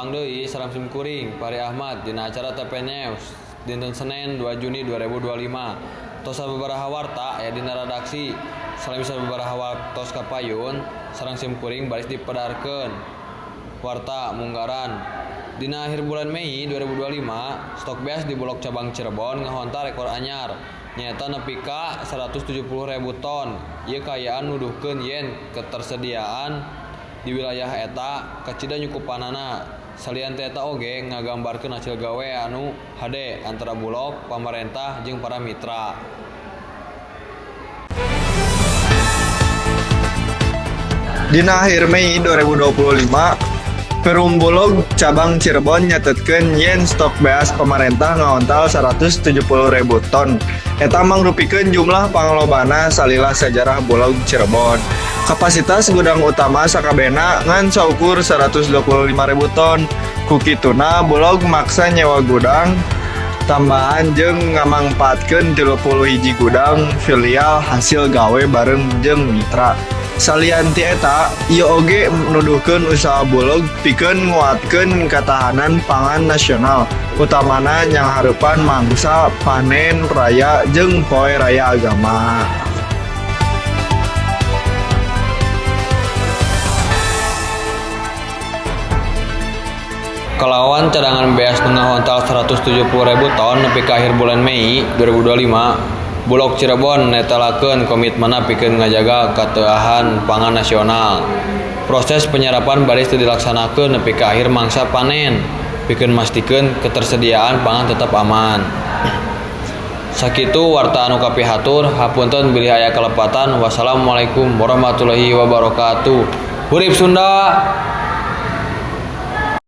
Tepang deui sareng simkuring Fahri Ahmad dina acara TP News dinten Senen 2 Juni 2025. Tos sababaraha warta aya dina redaksi. Salami sababaraha waktos kapayun sareng simkuring baris dipedarkeun. Warta munggaran Dina akhir bulan Mei 2025, stok beas di Bulog Cabang Cirebon ngahontal rekor anyar, nyaeta nepi ka 170.000 ton. Ieu kaayaan nuduhkeun yen ketersediaan di wilayah eta kacida nyukupanana. Salian ti eta oge ngagambarkeun hasil gawe anu hade antara Bulog, pamarentah jeung para mitra. Dina akhir Mei 2025, Perum Bulog Cabang Cirebon nyatetkeun yen stok beas pamarentah ngahontal 170.000 ton. Eta mangrupikeun jumlah panglobana salila sajarah Bulog Cirebon. Kapasitas gudang utama sakabehna ngan saukur 125.000 ton. Ku kituna Bulog maksa nyewa gudang tambahan jeung ngamangpaatkeun 31 gudang filial hasil gawe bareng jeung mitra. Salian ti eta, ieu oge nuduhkeun usaha Bulog pikeun nguatkeun katahanan pangan nasional, utamana nyanghareupan mangsa panen raya jeung Poe Raya Agama. Kalawan cadangan beas nu ngahontal 170.000 ton nepi ka akhir bulan Mei 2025, Bulog Cirebon netelakeun komitmenna pikeun ngajaga kateuahan pangan nasional. Proses penyerapan baris dilaksanakeun nepi ka akhir mangsa panen pikeun mastikeun ketersediaan pangan tetep aman. Sakitu warta anu kapihatur, hapunten bilih aya kalepatan. Wassalamualaikum warahmatullahi wabarakatuh. Hurip Sunda.